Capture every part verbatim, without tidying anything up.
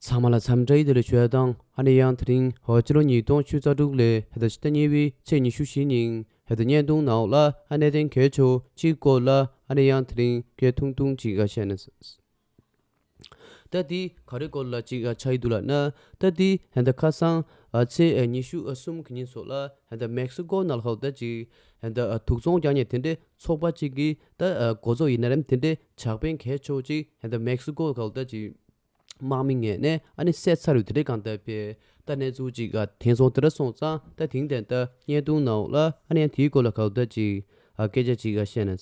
ཚང་མ་ལ་འཚམས་འདྲི་བདེ་ལེགས་ཞུ་ཡ་དང་། ཨ་ནི་ཡང་དེ་རིང་ཧོ་སྤྱི་ལོ་ཉིས་སྟོང་བཅུ་རྩ་དྲུག་ལོའི་ཕྱི་ཟླ་གཉིས་པའི་ཚེས་ཉི་ཤུ་བཞི་ཉིན་ཧེ་ད་བརྙན་ཐུང་ནང་ལ་ཨ་གནད་དོན་གལ་ཆེ་བོ་གཅིག་སྐོར་ལ་ཨ་ནི་ཡང་དེ་རིང་སྐད་ཐུང་ཐུང་ཅིག་ཨ་བཤད་ན། ད་དེ་ག་རེ་སྐོར་ལ་ཅིག་ཨ་ཆགས་ཡི་འདུག་ལབ་ན། ད་དེ་ཧེ་ད་ཁ་སང་ཨ་ཚེས་ཨ་ཉི་ཤུ་ཨ་གསུམ་གི་ཉིན་སོགས་ལ་ཧེ་ད་མེག་སི་ཀོ་ནང་ལ་ཧ་ད་ཅིག་ཧེ་ད་ཨ་དུག་ཚོང་རྒྱག་མཁན་དེ་འདྲའི་ཚོགས་པ་ཅིག་གིས་ད་ཨ་འགོ་ཚོགས་ཡིན་ན་རམ་དེ་འདྲའི་ཇག་པན་གལ་ཆེ་བོ་ཅིག་ཧེ་ད་མེག་སི་ཀོ་ཧ་ད་ཅིག་དམག་མི་ངོས་ནས་ཨ་ནི་བསད་ཚར་ཡོད་དེ་འདྲའི་གང་ལྟར་པའི་ད་གནས་ཚུལ་ཅིག་ཨ་ཐེངས་སོང་། དེ་འདྲ་སོང་ཙང་ད་དེང་དེ་ད་བརྙན་ཐུང་ནང་ལ་ཨ་ནི་ཡང་དེའི་སྐོར་ལ་ཧ་ད་ཅིག་ཨ་སྐད་ཆ་ཅིག་ཨ་བཤད་ན།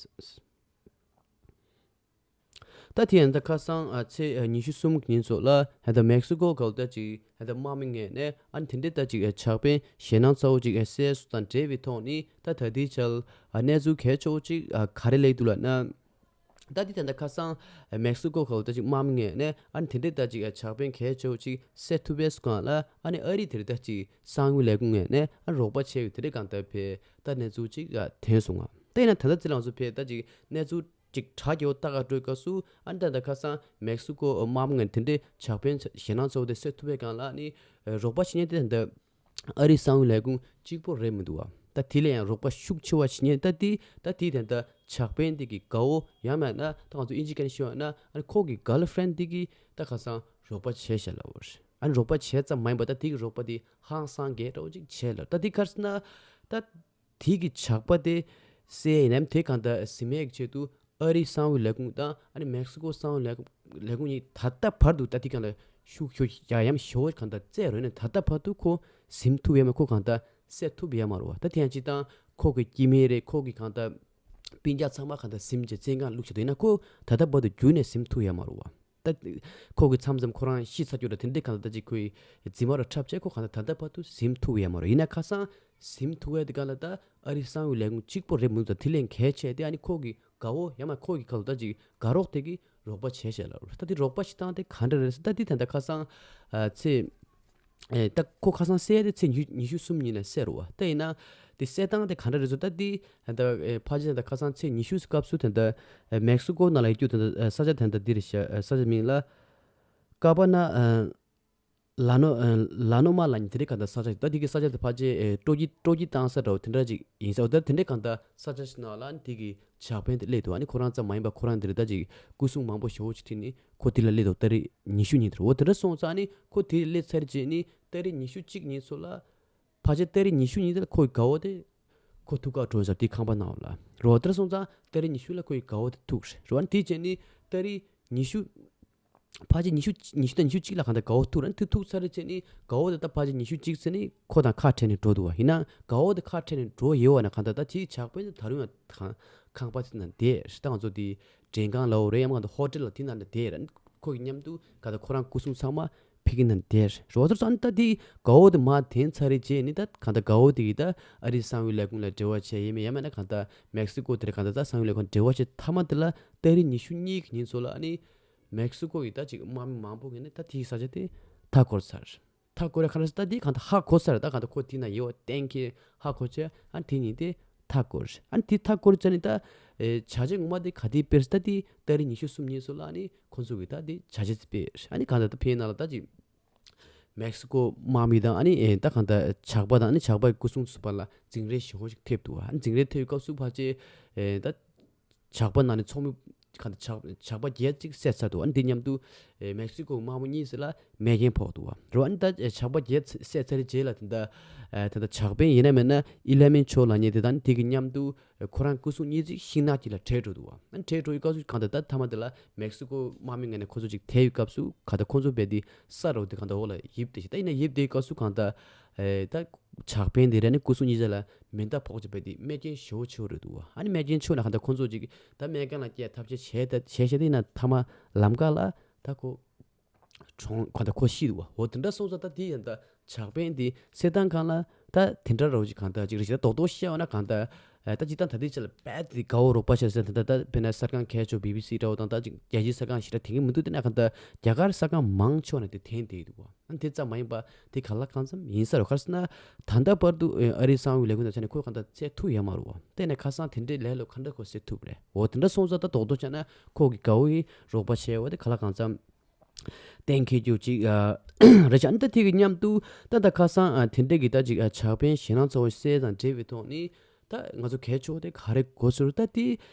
ད་དེ་ཡང་ད་ཁ་སང་ཨ་ཚེས་ཨ་ཉི་ཤུ་གསུམ་གི་ཉིན་ཚོ་ལ་ཧེ་ད་མེག་སི་ཀོ་ག་ལ་ད་ཅིག་ཧེ་ད་དམག་མི་ངོས་ནས་ཨ་ནི་དེ་འདྲའི་ད་ཅིག་ཨ་ཇག་པན་ཞེད་སྣང་ཚ་བོ་ཅིག་ཨ་བསད་སོང་དང་འབྲེལ་བའི་ཐོག་ནས་ད་ད་ལྟའི་ཆར་ཨ་གནས་ཚུལ་གལ་ཆེ་བོ་ཅིག་ཨ་ག་རེ་སླེབས་འདུག་ལབ་ན། ད་དེ་ད་ད་ཁ་སང་ཨ་མེག་སི་ཀོ་ག་ལ་ད་ཅིག་དམག་མི་ངོས་ནས་ཨ་ནི་དེ་འདྲའི་ད་ཅིག་ཨ་ཇག་པན་གལ་ཆེ་བོ་ཅིག་བསད་ཐུབ་པའི་སྒང་ལ་ཨ་ནི་ཨ་རི་དེ་རེད་ད་ཅིག་གསང་བའི་ལས་ཁུངས་ངོས་ནས་ཨ་རོགས་པ་བྱས་ཡོད་དེ་འདྲའི་གང་ལྟར་ཕེ་ད་གནས་ཚུལ་ཅིག་ཨ་ཐོན་སོང་ང་། ད་ཡིན་ན་ད་ལྟ་ཚེ་རིང་ཚོ་ཕེ་ད་ཅིག་གནས་ཚུལ་ཅིག་དྲ་རྒྱ་བོ་ལྟ་ག་འགྲོའི་སྐབས་སུ་ཨ་ནི་ད་ད་ཁ་སང་མེག་སི་ཀོ་དམག་མི་ངོས་དེ་འདྲའི་ཇག་པན་ཞེད་སྣང་ཚ་བོ་དེ་བསད་ཐུབ་པའི་སྒང་ལ་ཨ་ནི་རོགས་པ་བྱེད་མཁན་དེ་ད་ཨ་རིའི་གསང་བའི་ལས་ཁུངས་གཅིག་པོ་རེད་མི་འདུག་བ། ད་དེ་ལས་ཡང་རོགས་པ་ཤུགས་ཆེ་བ་བྱེད་མཁན་ད་དེ་ད་དེ་དེ་ད་ཇག་པན་དེ་གི་དགའ་བོ་ཡང་མེད་ན་ད་ང་ཚོ་ཨིན་ཇི་སྐད་ནས་ཤོད་ན་ཨ་ནི་ཁོ་གི་གར་ལི་ཧྥི་རེན་དེ་གི་ད་ཁ་སང་རོགས་པ་བྱས་ཤག་ལབ་པ་རེད། ཨ་ནི་རོགས་པ་བྱས་ཙམ་མ་ཡིན་པ་ད་དེ་གི་རོགས་པ་དེ་ཧང་སང་གེ་འདྲ་བོ་ཅིག་བྱས་ལབ། ད་དེ་ག་རེ་ཟེར་ན་ད། དེ་གི་ཇག་པ་དེ་བསད་ཡིན་ནམ་དེ་གང་ལྟར་ཟིན་མེད་ཀྱི་ཆེད་དུ་ཨ་རིའི་གསང་བའི་ལས་ཁུངས་དང་ཨ་ནི་མེག་སི་ཀོ་གསང་བའི་ལས་ཁུངས་ལས་ཁུངས་གཉིས་ད་ལྟ་བར་དུ་ད་དེ་གང་ལ་ཤུགས་ཤུགས་ཡ་ཡམ་ཞོ་གང་ལྟར་རྩད་རོལ་ནས་ད་ལྟ་བར་དུ་ཁོ་ཟིན་ཐུབ་ཡ་མ་ཁོ་གང་ལྟར་བསད་ཐུབ་ཡ་མ་རེད་བ། ད་དེ་ཡང་སྤྱི་བཏང་ཁོ་གི་སྐྱེ་དམན་རེད། ཁོ་གི་གང་ལྟར་སྤུན་ཀྱག་ཚང་མ་གང་ལྟར་ཟིན་བྱས་བཙོན་ཁང་བླུགས་བྱས་འདུག་ཡིན་ན་ཁོ་ད་ལྟ་བར་དུ་རྒྱུན་ནས་ཟིན་ཐུབ་ཡ་མ་རེད་བ། ད་ཁོ་གི་མཚམས་མཚམས་ཁོ་རང་ཤི་ཚར་རྒྱུ་ར་དེ་འདྲའི་གང་ལྟར་ཅིག་ཁོའི་རྫི་མ་ར་འཁྲབ་བྱས་ཁོ་གང་ལྟར་ད་ལྟ་བར་དུ་ཟིན་ཐུབ་ཡ་མ་རེད། ཡིན་ན་ཁ་སང་ཟིན་ཐུབ་ཡ་དེ་ག་ལ་ད་ཨ་རིའི་གསང་བའི་ལས་ཁུངས་གཅིག་པོ་རེད་མི་འདུག་ད་དེ་ལས་གལ་ཆེ་དེ་ཨ་ནི་ཁོ་གི་དགའ་བོ་ཡང་མ་ཁོ་གི་ག་ལ་ད་ཅིག་དགའ་རོགས་དེ་གི་རོགས་པ་བྱས་བྱས་ལ་རུ་ད་དེ་རོགས་པ་བྱེད་སྟངས་དེ་ག་འདྲ་རེད་ཟེར་ད་དེ་ད་ལྟ་ཁ་སང་ཨ་ཚེ་ཨེ་ད་ཁོ་ཁ་སང་བསད་དེ་ཚེས་ཉི་ཉི་ཤུ་གསུམ་ཉིན་ལ་བསད་རུ་བ། ད་ཡིན་ན་དེ་བསད་སྟངས་དེ་ག་འདྲ་རེད་ཟེར་ད་དེ་ད་ཨེ་ཕལ་ཆེར་ད་ཁ་སང་ཚེས་ཉི་ཤུ་སྐབས་སུ་ད་ད་ཨེ་མེག་སི་ཀོ་ནང་ལ་ཡོད་རྒྱུ་ད་ད་ས་ཆ་ད་ད་འདི་རེད་ཤག་ས་ཆ་མིང་ལ་ཀ་པ་ན་ཨ་ལ་ནོ་ཨ་ལ་ནོ་མ་ལ་ནི་དེ་འདྲའི་གང་ལྟར་ས་ཆ་ཞིག་ད་དེ་གི་ས་ཆ་དེ་ཕལ་ཆེར་ཨེ་སྤྲོ་སྐྱིད་སྤྲོ་སྐྱིད་བཏང་ས་འདྲ་བོ་དེ་འདྲ་ཅིག་ཡིན་ས་འོ་ད་དེ་འདྲའི་གང་ལྟར་ས་ཆ་ཞིག་ནང་ལ་ནི་དེ་གི་ཇག་པན་དེ་སླེབས་འདུག་ཨ་ནི་ཁོ་རང་ཙམ་མ་ཡིན་པ་ཁོ་རང་དེ་རེད་ད་ཅིག་སྐུ་སྲུང་མང་པོ་ཞེ་པོ་ཅིག་ཁྲིད་ནི་ཁོ་དེ་ལ་སླེབས་འདུག་ཏ་རིག་ཉི་ཤུ་ཉིན་དེ་རེད། འོ་དེ་འདྲ་སོང་ཙང་ནི་ཁོ་དེ་སླེབས་ཚར་རྗེས་ནི་ཏ་རིག་ཉི་ཤུ་གཅིག་ཉིན་ཚོ་ལ་ཕལ་ཆེར་ཏ་རིག་ཉི་ཤུ་ཉིན་དེ་ལ་ཁོའི་དགའ་བོ་དེ་ཁོ་ཐུག་ག་འགྲོ་ཟེར་དེ་ཁང་པ་ནང་ལ་རེད། འོ་དེ་འདྲ་སོང་ཙང་ཏ་རིག་ཉི་ཤུ་ལ་ཁོའི་དགའ་བོ་དེ་ཐུག་རེད། འོ་ཨ་ནི་དེ་རྗེས་ནི་ཏ་རིག་ཉི་ཤུ་ཕལ་ཆེར་ཉི་ཤུ་ཉི་ཤུ་དང་ཉི་ཤུ་གཅིག་ལ་གང་ལྟར་དགའ་བོ་ཐུག་ར་ནི་དེ་ཐུག་ཚར་རྗེས་ནི་དགའ་བོ་དེ་ད་ཕལ་ཆེར་ཉི་ཤུ་གཅིག་ཚེ་ནི་ཁོ་དང་ཁ་བྲལ་ནས་འགྲོ་འདུག་བ། ཡིན་ན་དགའ་བོ་དེ་ཁ་བྲལ་ནས་འགྲོ་ཡོད་བ་ན་གང་ལྟར་ད་དེའི་ཇག་པན་དེ་ད་རུང་ཡང་ཁང་ཁང་པ་དེ་ནང་བསྡད་རེད། ད་ང་ཚོ་དེ་མགྲོན་ཁང་ལ་འོ་རེད་ཡང་གང་ལྟར་ཧོ་ཊེལ་ལ་དེ་ནང་ནས་བསྡད་ར་ནི་ཁོ་གི་མཉམ་དུ་གང་ལྟར་ཁོ་རང་སྐུ་སྲུང་ཚང་མ་ཕ་གི་ནང་བསྡད་རེད། འོ་དེ་ཚོ་ཨ་ནི་ད་དེ་དགའ་བོ་དེ་མར་འཐེན་ཚར་རྗེས་ནི་ད་གང་ལྟར་དགའ་བོ་དེ་གིས་ད་ཨ་རིའི་གསང་བའི་ལས་ཁུངས་ལ་འབྲེལ་བ་བྱས་ཡིན་མིན་ཡང་མིན་ན་གང་ལྟར་མེག་སི་ཀོ་དེར་གང་ལྟར་ད་གསང་བའི་ལས་ཁུངས་འབྲེལ་བ་བྱས་མཐའ་མ་དེ་ལ་ཏ་རིག་ཉི་ཤུ་གཉིས་ཀྱི་ཉིན་ཚོ་ལ་ཨ་ནི་མེག་སི་ཀོ་ཡི་ད་ཅིག་དམག་མི་མང་པོ་ངེས་ནས་ད་དེའི་ས་ཆ་དེ་མཐའ་བསྐོར་ཚར། མཐའ་བསྐོར་ཡ་ག་རེ་ཟེར་ད་དེ་གང་ལྟར་ཧ་གོ་ཚར། ད་གང་ལྟར་ཁོ་དེ་ན་ཡོད་པ་གཏན་འཁེལ་ཧ་གོ་ཚར། ཨ་ནི་དེ་ཉིན་དེ་མཐའ་བསྐོར། ཨ་ནི་དེ་མཐའ་བསྐོར་ཚར་ནི་ད་ཨེ་བྱ་བྱེད་ངོ་མ་དེ་ག་དེ་སྤེལ་ཟེར་ད་དེ་ཏ་རིག་ཉི་ཤུ་གསུམ་ཉིན་ཚོ་ལ་ཨ་ནི་ཁོ་ཚོ་གི་ད་དེ་བྱ་བྱེད་སྤེལ། ཨ་ནི་གང་ལྟར་ད་ཕའི་ནང་ལ་ད་ཅིག་མེག་སི་ཀོ་དམག་མི་དང་ཨ་ནི་ཨེ་ད་གང་ལྟར་ཇག་པ་དང་ཨ་ནི་ཇག་པ་སྐུ་སྲུང་ཚོ་བར་ལ་འཛིང་རེས་ཞེ་པོ་ཞིག་ཐེབས་འདུག་ཨ་ནི་འཛིང་རེས་ཐེབས་པའི་སྐབས་སུ་ཕལ་ཆེར་ཨེ་ད་ཇག་པ་ནང་ནས་ཚོགས་མི་ག་འདྲ་ཇག་ཇག་པ་བརྒྱད་ཅིག་བསད་ཚར་འདུག་ཨ་ནི་འདི་མཉམ་དུ་ཨེ་མེག་སི་ཀོ་དམག་མི་གཉིས་ཟེར་ལ་རྨས་སྐྱོན་ཕོག་འདུག་བ་རེད། ཨ་ནི་ད་ཨེ་ཇག་པ་བརྒྱད་བསད་ཚར་རྗེས་ལ་དེ་འདྲ་ཨེ་དེ་འདྲ་ཇག་པན་ཡིན་ན་མིན་ན་ཨི་ལ་མིན་ཆོ་ལབ་མཁན་དེ་དང་དེ་གི་མཉམ་དུ་ཨེ་ཁོ་རང་སྐུ་སྲུང་གཉིས་ཅིག་ཤིང་ནགས་ཅིག་ལ་བྲོས་འགྲོ་འདུག་བ། ཨ་ནི་བྲོས་འགྲོ་ཡི་སྐབས་སུ་གང་ལྟར་ད་མཐའ་མ་དེ་ལ་མེག་སི་ཀོ་དམག་མི་ངོས་ནས་ཁོ་ཚོ་ཅིག་དེད་ཡི་སྐབས་སུ་གང་ལྟར་ཁོ་ཚོ་རྦད་དེ་ས་རོ་དེ་གང་ལྟར་འོག་ལ་ཡིབ་དེ་ཞིག་ད་ཡིན་ན་ཡིབ་དེའི་སྐབས་སུ་གང་ལྟར་ཨེ་ད་ཇག་པན་དེ་རེད་ནི་སྐུ་སྲུང་གཉིས་ཆ་ལ་མེ་མདའ་ཕོག་ཅིག་རྦད་དེ་རྨས་སྐྱོན་ཞེ་པོ་ཆེ་བོ་རེད་འདུག་བ། ཨ་ནི་རྨས་སྐྱོན་ཆེ་བ་ན་གང་ལྟར་ཁོ་ཚོ་ཅིག་ད་སྨན་ཁང་ལ་སྐྱེལ་ཐབས་ཤེས་བྱས་ད་བྱས་བྱས་ཏེ་ཡིན་ན་མཐའ་མ་ལམ་ཁ་ལ་ད་ཁོ་གྲོངས་གང་ལྟར་ཁོ་ཤི་འདུག་བ། འོ་དེ་འདྲ་སོང་ཙང་ད་དེ་ཡང་ད་ཇག་པན་དེ་བསད་སྟངས་སྒང་ལ་ད་དེ་འདྲ་རོ་ཅིག་གང་ལྟར་ཅིག་རེད་ཤག་ད་རྡོག་རྡོག་བཤད་པ་ན་གང་ལྟར་ཨ་ད་ཅིག་ད་ད་དེ་ཆ་ལ་རྦད་དེ་དགའ་བོ་རོགས་པ་བྱས་ཟེར་ད་ད་ད་དཔེར་ན་གསར་ཁང་གལ་ཆེ་བོ་བི་བི་སི་འདྲ་བོ་དང་ད་ཅིག་རྒྱལ་སྤྱིའི་གསར་ཁང་ཞིག་ད་དེ་གི་མི་འདུག་དེ་ན་གང་ལྟར་རྒྱ་གར་གསར་ཁང་མང་ཆེ་བ་ན་དེ་འཐེན་བསྡད་ཡོད་འདུག་བ། ཨ་དེ་ཙམ་མ་ཡིན་པ་དེ་གང་ལ་གང་འཚམ་ཡིན་ས་རེད། ག་རེ་ཟེར་ན་ད་ལྟ་བར་དུ་ཨ་རིའི་གསང་བའི་ལས་ཁུངས་དང་ཆ་ནས་ཁོས་གང་ལྟར་བཙལ་ཐུབ་ཡོད་མ་རེད་བ། དེ་ནས་ཁ་སང་དེ་འདྲའི་ལས་ལོ་ག་འདྲ་ཁོ་བཙལ་ཐུབ་རེད། འོ་དེ་འདྲ་སོང་ཙང་ད་རྡོག་རྡོག་བྱས་ན་ཁོ་གི་དགའ་བོ་ཡི་རོགས་པ་བྱས་བ་དེ་ག་ལ་གང་འཚམ་ གཏན་འཁེལ་རྒྱུ་ཅིག་ཨ་རེད་ཤག་ཨ་ནི་ད་དེ་གི་མཉམ་དུ་ད་ད་ཁ་སང་ཨ་དེ་འདྲས་གི་ད་ཅིག་ཨ་ཇག་པའི་ཞེད་སྣང་ཚ་བོ་སེལ་དང་འབྲེལ་བའི་ཐོག་ནས་ད་ང་ཚོ་གལ་ཆེ་བོ་དེ་ག་རེ་དགོས་ཟེར་ད་དེ་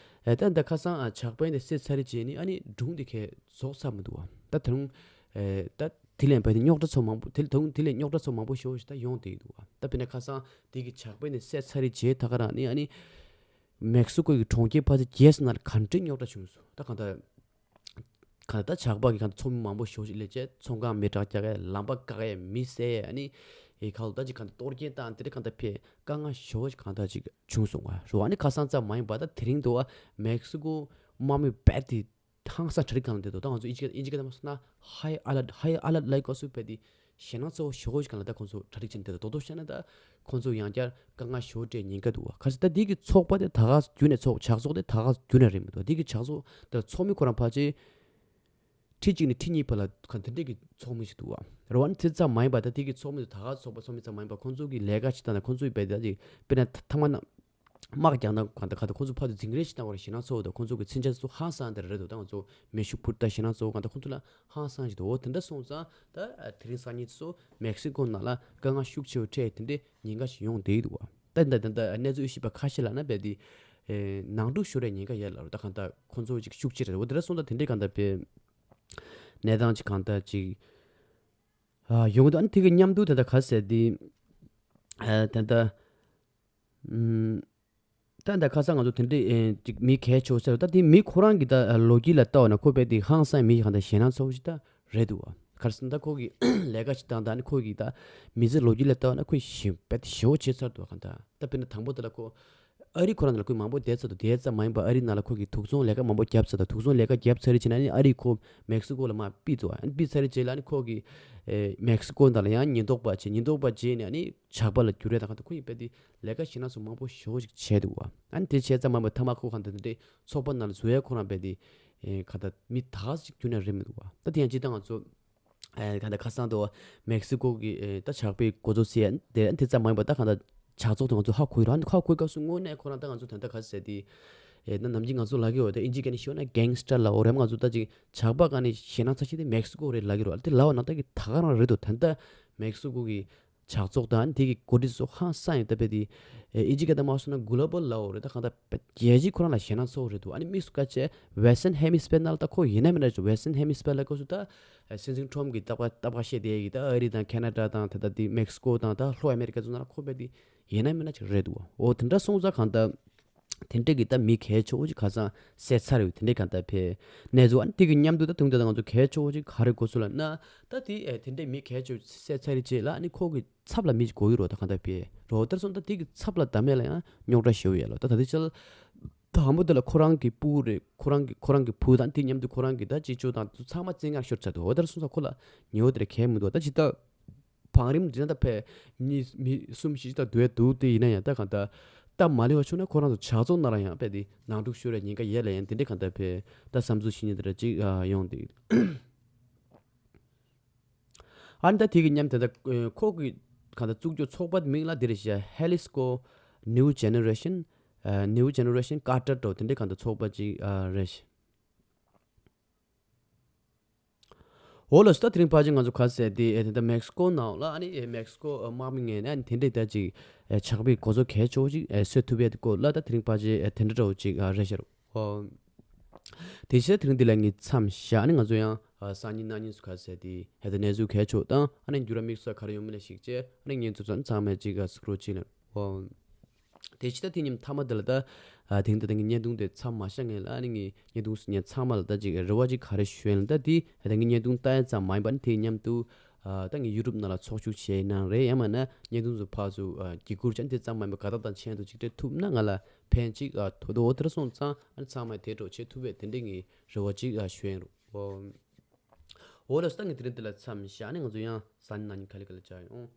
ཨ་ད་ད་ཁ་སང་ཨ་ཇག་པའི་དེ་སེལ་ཚར་རེད་བྱས་ནས་ཨ་ནི་སྒྲུང་དེ་གས་རྫོགས་ཚར་མི་འདུག་བ། ད་དེ་རིང་ཨ་ད་དེ་ལས་བས་དེ་རྙོག་དྲ་ཚོ་མང་པོ་དེ་དང་དེ་ལས་རྙོག་དྲ་ཚོ་མང་པོ་ཞེ་པོ་ཞིག་ད་ཡོང་བསྡད་ཡོད་འདུག་བ། ད་དཔེར་ན་ཁ་སང་དེ་གི་ཇག་པའི་དེ་སེལ་ཚར་རེད་བྱས་ད་ག་རང་ནས་ཨ་ནི་མེག་སི་ཀོ་གི་གྲོང་ཁྱེར་ཕལ་ཆེར་བརྒྱད་ཙམ་ནང་ལ་ག་འདྲས་རྙོག་དྲ་བྱུང་སོང་། ད་གང་ལྟར་གང་ལྟར་ཇག་པ་གི་གང་ལྟར་ཚོགས་མི་མང་པོ་ཞེ་པོ་ཞིག་སླེབས་བྱས་ཚོང་ཁང་མེ་སྲེག་རྒྱག་ཡས་ལམ་པ་བཀག་ཡས་མི་བསད་ཡས་ཨ་ནི་ཨེ་གང་ལྟར་ཅིག་གང་ལྟར་གཏོར་སྐྱོན་བཏང་དེ་འདྲས་གང་ལྟར་ཕེ་དཀའ་ངལ་ཞེ་པོ་ཞིག་གང་ལྟར་ཅིག་བྱུང་སོང་བ་རེད་བ། ཨ་ནི་ཁ་སང་ཙམ་མ་ཡིན་པ་ད་དེ་རིང་དུ་བ་མེག་སི་ཀོ་དམག་མི་རྦད་དེ་ཧང་སང་གྲ་སྒྲིག་སྒང་ལ་བསྡད་འདུག་ད་ང་ཚོ་ཨིན་ཇི་ཨིན་ཇི་སྐད་ནང་མ་སོང་ན་ཧའི་ཨ་ལར་ཧའི་ཨ་ལར་ལབ་དགོས་སུ་རྦད་དེ་ཞེད་སྣང་ཚ་བོ་ཞེ་པོ་ཞིག་སྒང་ལ་ད་ཁོང་ཚོ་གྲ་སྒྲིག་བྱས་ནས་བསྡད་འདུག་མདོར་བསྡུས་བཤད་ན་ད་ཁོང་ཚོ་ཡང་བསྐྱར་དཀའ་ངལ་ཞེ་པོ་འཕྲད་ཉེན་ཁ་འདུག་བ། ག་ཟེར་ད་འདི་གི་ཚོགས་པ་དེ་ད་ག་རྒྱུ་ནས་ཚོགས་ཇག་ཚོགས་དེ་ད་ག་རྒྱུ་ནས་རེད་མི་འདུག་འདི་གི་ཇག་ཚོགས་དེ་ཚོགས་མི་ཁོ་རང་ཕལ་ཆེར་ཁྲི་གཅིག་ནས་ཁྲི་གཉིས་བར་ལ་ག་དེ་འདྲས་ཀྱི་ཚོགས་མི་ཞིག་འདུག་བ། རེད་བ། ཨ་ནི་དེ་ཙམ་མ་ཡིན་པ་ད་དེ་གི་ཚོགས་མི་དེ་ད་ག་ཚོགས་པ་ཚོགས་མི་ཙམ་མ་ཡིན་པ་ཁོང་ཚོ་གི་ལས་ཀ་བྱེད་སྟངས་དང་ཁོང་ཚོ་ཡི་བས་ད་ཅིག་དཔེར་ན་ཐ་མ་ན་དམག་རྒྱག་ན་གང་ལྟར་གང་ལྟར་ཁོང་ཚོ་ཕར་ཚུར་འཛིང་རེས་བྱེད་སྟངས་བར་ཞེད་སྣང་ཚ་བོ་དང་ཁོང་ཚོ་གི་མཚོན་ཆ་ཚོ་ཧང་སང་དེ་རེད་འདུག་ད་ང་ཚོ་མེ་ཤུགས་འཕུར་ད་ཞེད་སྣང་ཚ་བོ་གང་ལྟར་ཁོང་ཚོ་ལ་ཧང་སང་ཞིག་འདུག་འོ་དེ་འདྲ་སོང་ཙང་ད་དེ་རིང་སང་ཉིན་ཚོ་མེག་སི་ཀོ་ནང་ལ་དཀའ་ངལ་ཤུགས་ཆེ་བོ་འཕྲད་དེ་འདྲའི་ཉེན་ཁ་ཞིག་ཡོང་བསྡད་འདུག་བ། ད་ད་ད་ད་གནས་ཚུལ་ཤེས་པ་ཁ་ཤས་ལ་ན་རྦད་དེ་ནང་འཁྲུག་ཤོར་བའི་ཉེན་ཁ་ཡོད་ལ་རུ་ད་གང་ལྟར་ཁོང་ཚོ་ཅིག་ཤུགས་ཆེ་རེད། འོ་དེ་འདྲ་སོང་ཙང་དེ་འདྲའི་གང་ལྟར་བའི་གནས་སྟངས་ཅིག་གང་ལྟར་ཅིག་ཨ་ཡོང་གི་འདུག་ཨ་ནི་དེ་གི་མཉམ་དུ་ད་ལྟ་ག་ཟེར་དེ་ཨ་ད་ལྟ་ཨུམ། ད་ལྟ་ཁ་སང་ང་ཚོ་དེ་འདྲའི་ཨེ་ཅིག་མི་གལ་ཆེ་བོ་ཟེར་བ་ད་དེ་མི་ཁོ་རང་གི་ད་ལོ་རྒྱུས་ལ་ལྟ་བ་ན་ཁོ་དཔེ་དེ་ཧང་སང་མི་གང་ལྟར་ཞེད་སྣང་ཚ་བོ་ཞིག་ད་རེད་འདུག་བ། ག་རེ་ཟེར་ན་ད་ཁོ་གི་ལས་ཀ་ཞིག་བཏང་ད་ནི་ཁོ་གི་ད་མི་ཚེ་ལོ་རྒྱུས་ལ་ལྟ་བ་ན་ཁོས་ཞེ་དཔེ་དེ་ཞེ་བོ་བྱས་ཚར་འདུག་བ། གང་ལྟར་ད་དཔེར་ན་དང་པོ་དེ་ལ་ཁོ་ཨ་རི་ཁོ་རང་ནང་ལ་ཁོས་མང་པོ་བསྡད་ཚར་འདུག་བསྡད་ཙམ་མ་ཡིན་པར་ཨ་རི་ནང་ལ་ཁོ་གིས་དུག་སྦྱོང་ལས་ཀ་མང་པོ་བརྒྱབ་ཚར་འདུག་དུག་སྦྱོང་ལས་ཀ་བརྒྱབ་ཚར་རེད་བྱས་ན་ནི་ཨ་རིས་ཁོ་མེག་སི་ཀོ་ལ་མར་ཕུད་འདུག་བ། ཨ་ནི་ཕུད་ཚར་རེད་བྱས་ལ་ཨ་ནི་ཁོ་གིས་ཨེ་མེག་སི་ཀོ་ནང་ལ་ཡང་ཉེན་རྟོག་པ་བྱས། ཉེན་རྟོག་པ་བྱས་ནས་ཨ་ནི་ཇག་པ་ལ་བསྒྱུར་རེད། ད་གང་ལྟར་ཁོ་ཡིས་དཔེ་དེ་ལས་ཀ་ཞེད་སྣང་ཚ་བོ་མང་པོ་ཞེ་བོ་ཞིག་བྱས་འདུག་བ། ཨ་ནི་དེ་བྱས་ཙམ་མ་ཡིན་པར་མཐའ་མ་ཁོ་གང་ལྟར་དེ་འདྲའི་ཚོགས་པ་ནང་ལ་འཛུལ་ཡ་ཁོ་རང་དཔེ་དེ་ཨེ་གང་ལྟར་མི་ད་ག་ཞིག་རྒྱུན་ནས་རེད་མི་འདུག་བ། ད་དེ་ཡང་ཅི་ལྟར་ང་ཚོ་ཨེ་གང་ལྟར་ཁ་སང་དུ་མེག་སི་ཀོ་གི་ཨེ་ད་ཇག་པའི་འགོ་གཙོ་ཟེར་དེ་དེ་ཙམ་མ་ཡིན་པར་ད་གང་ལྟར་ཇག་ཚོགས་དེ་ང་ཚོ་ཧ་གོ་ཡི་རེད། ཧ་གོ་ཡི་སྐབས་སུ་དངོས་གནས་ཁོ་རང་ད་ང་ཚོ་ད་ལྟ་ག་ཟེར་དེ་ཨེ་ན་ནམ་རྒྱུན་ང་ཚོ་ལབ་ཀྱི་ཡོད་དེ་ཨིན་ཇི་སྐད་ནས་ཤོད་ན་གེང་སི་ཊར་ལབ་ཡོད་རེད། ང་ཚོ་ད་ཅིག་ཇག་པ་ག་ནས་ཞེད་སྣང་ཚ་ཤོས་དེ་མེག་སི་ཀོ་རེད་ལབ་ཀྱི་རེད། དེ་ལབ་པ་ན་ད་གི་ད་ག་རང་རེད་འདུག་ད་ལྟ་མེག་སི་ཀོ་གི་ཇག་ཚོགས་དང་དེ་གི་འགོ་ཁྲིད་ཚོ་ཧང་སང་ཡོད། ད་དཔེ་དེ་ཨིན་ཇི་སྐད་ད་མ་སོང་ན་གོ་ལོ་བལ་ལབ་ཡོད་རེད། ད་གང་ལྟར་རྒྱལ་སྤྱི་ཁོ་རང་ལ་ཞེད་སྣང་ཚ་བོ་རེད་འདུག་ཨ་ནི་དམིགས་སུ་བཀར་བྱས་ཝེ་སི་ཊན་ཧེ་མི་སི་ཕེར་ནང་ལ་ད་ཁོ་ཡིན་ན་མིན་ན་ཅིག་ཝེ་སི་ཊན་ཧེ་མི་སི་ཕེར་ལ་སྐབས་སུ་ད་སྲིད་འཛིན་ཊམ་གི་རྟག་པར་རྟག་པར་བཤད་བསྡད་ཡ་གི་ད་ཨ་རི་དང་ཁེ་ན་ཌ་དང་ད་ལྟ་དེ་མེག་སི་ཀོ་དང་ད་ལྷོ་ཨ་མེ་རི་ཀ་ཚོ་ནང་ལ་ཁོ་དཔེ་དེ་ཡིན་ན་མིན་ན་ཅིག་རེད་འདུག་འོ་དེ་འདྲ་སོང་ཙང་གང་ལྟར་དེ་འདྲས་ཀྱི་ད་མི་གལ་ཆེ་བོ་ཅིག་ཁ་སང་བསད་ཚར་ཡོད། དེ་འདྲས་གང་ལྟར་ཕེ་གནས་ཚུལ་ཨ་ནི་དེ་གི་མཉམ་དུ་ད་དུང་ད་ང་ཚོ་གལ་ཆེ་བོ་ཅིག་ག་རེ་དགོས་ཚུལ་ལ་ན་ད་དེ་ཨེ་དེ་འདྲས་མི་གལ་ཆེ་བོ་བསད་ཚར་རེད་ཅེས་ལ་ཨ་ནི་ཁོ་གི་ཚབ་ལ་མི་ཞིག་དགོས་ཀྱི་རེད། ད་གང་ལྟར་ཕེ་རོ་དེར་སོང་ད་དེ་གི་ཚབ་ལ་ད་མེད་ལ་ཡང་རྙོག་དྲ་ཞེ་བོ་ཡོད་ལ་ད་ད་དེ་ཆ་ལ་དང་པོ་དེ་ལ་ཁོ་རང་གི་སྤུ་གུ་རེད། ཁོ་རང་གི་ཁོ་རང་གི་བུ་དང་དེ་མཉམ་དུ་ཁོ་རང་གི་ད་ཅི་ཅོ་དང་དུ་ཚང་མ་བཙན་ངར་ཤོར་ཚར་འདུག་འོ་དེར་སོང་ཙང་ཁོ་ལ་ཉེ་བོ་དེར་གལ་མི་འདུག་ད་ཇི་ལྟར་བང་རིམ་འདི་ན་ད་ཕེ་མི་མི་གསུམ་བཞི་ད་སྡོད་འདུག་དེ་ཡིན་ན་ཡང་ད་གང་ལྟར་སྟབས་མ་ལེགས་པ་བྱུང་ན་ཁོ་རང་ཚོ་ཇག་ཚོགས་ནང་ལ་ཡང་ཕེ་དེ་ནང་འཁྲུག་ཤོར་བའི་ཉེན་ཁ་ཡོད་ལ་ཡང་དེ་འདྲས་གང་ལྟར་ཕེ་ད་བསམ་ཚུལ་བྱེད་མཁན་དེ་འདྲ་ཅིག་ཡོང་འདུག་ཨ་ནི་ད་དེ་གི་མཉམ་དེ་ད་ཁོ་གི་གང་ལྟར་བཙུགས་རྒྱུ་ཚོགས་པ་མིང་ལ་དེ་རེད་ཤག Jalisco New Generation New Generation Carter འགྲོ་དེ་འདྲས་གང་ལྟར་ཚོགས་པ་ཅིག་རེད་ཤག་འོ་ལགས་སོ། ད་དེ་རིང་ཕལ་ཆེར་ང་ཚོ་ག་ཟེར་དེ་ཨེ་དེ་འདྲ་མེག་སི་ཀོ་ནང་ལ་ཨ་ནི་ཨེ་མེག་སི་ཀོ་ཨ་དམག་མི་ངོས་ནས་ཨ་ནི་དེ་འདྲའི་ད་ཅིག་ཨེ་ཇག་པའི་འགོ་གཙོ་གལ་ཆེ་བོ་ཅིག་ཨེ་གསོད་ཐུབ་ཡས་དེ་སྐོར་ལ་ད་དེ་རིང་ཕལ་ཆེར་ཨེ་དེ་འདྲ་འདྲ་བོ་ཅིག་ཨ་རེད་ཤག་འོ་དེ་བྱས་དེ་རིང་འདི་ལ་ངས་མཚམས་བཞག་ཨ་ནི་ང་ཚོ་ཡང་ཨ་སང་ཉིན་གནངས་ཉིན་སུ་ག་ཟེར་དེ་ཨེ་ད་གནས་ཚུལ་གལ་ཆེ་བོ་དང་ཨ་ནི་འགྱུར་བ་དམིགས་བསལ་ག་རེ་ཡོང་མིན་ལ་གཞིགས་བྱས་ཨ་ནི་ངས་ཚོ་ཚང་མས་ཅིག་ཨ་སི་ཀྲོལ་བྱས་ནས་འོ། དེ་ཕྱི་ཟླ་དེ་ཉིན་མཐའ་མ་དེ་ལ་ད་ཨ་དེང་དང་དེང་གི་བརྙན་ཐུང་དེ་མཚམས་མ་བཞག་སྔོན་ལ་ཨ་ནི་ངས་བརྙན་ཐུང་གཟིགས་མཁན་ཚང་མ་ལ་ད་ཅིག་རེ་བ་ཅིག་ག་རེ་ཞུ་ཡིན་ལ་ད་དེ་ཨ་ད་ངས་བརྙན་ཐུང་ལྟ་ཡ་ཙམ་མ་ཡིན་པ་ནི་དེ་མཉམ་དུ་ཨ་ད་ངས་ཡུ་ཊུབ་ནང་ལ་ཚོགས་ཞུགས་བྱས་གནང་རེད། ཡང་མིན་ན་བརྙན་ཐུང་ཚོ་ཕར་ཚུར་ཨ་བརྒྱུད་བསྐུར་བྱས་ནས་དེ་ཙམ་མ་ཡིན་པ་དགའ་རྟགས་དང་མཆན་དུ་ཅིག་སྤྲད་ཐུབ་ན་ང་ལ་ཕན་ཅིག་ཨ་ཐོགས་འདུག་འོ་དེར་སོང་ཙང་ཨ་ནི་ཚང་མས་དེ་འདྲ་བྱེད་ཐུབ་པའི་དེ་འདྲའི་ངས་རེ་བ་ཅིག་ཨ་ཞུ་ཡིན་རུང་འོ། འོ་ལགས་སོ། ད་ངས་དེ་རིང་འདི་ལ་མཚམས་བཞག་ཨ་ནི་ང་ཚོ་ཡང་སང་ཉིན་གནངས་ཉིན་ག་ལེ་ག་ལེ་མཇལ་ཡོང་།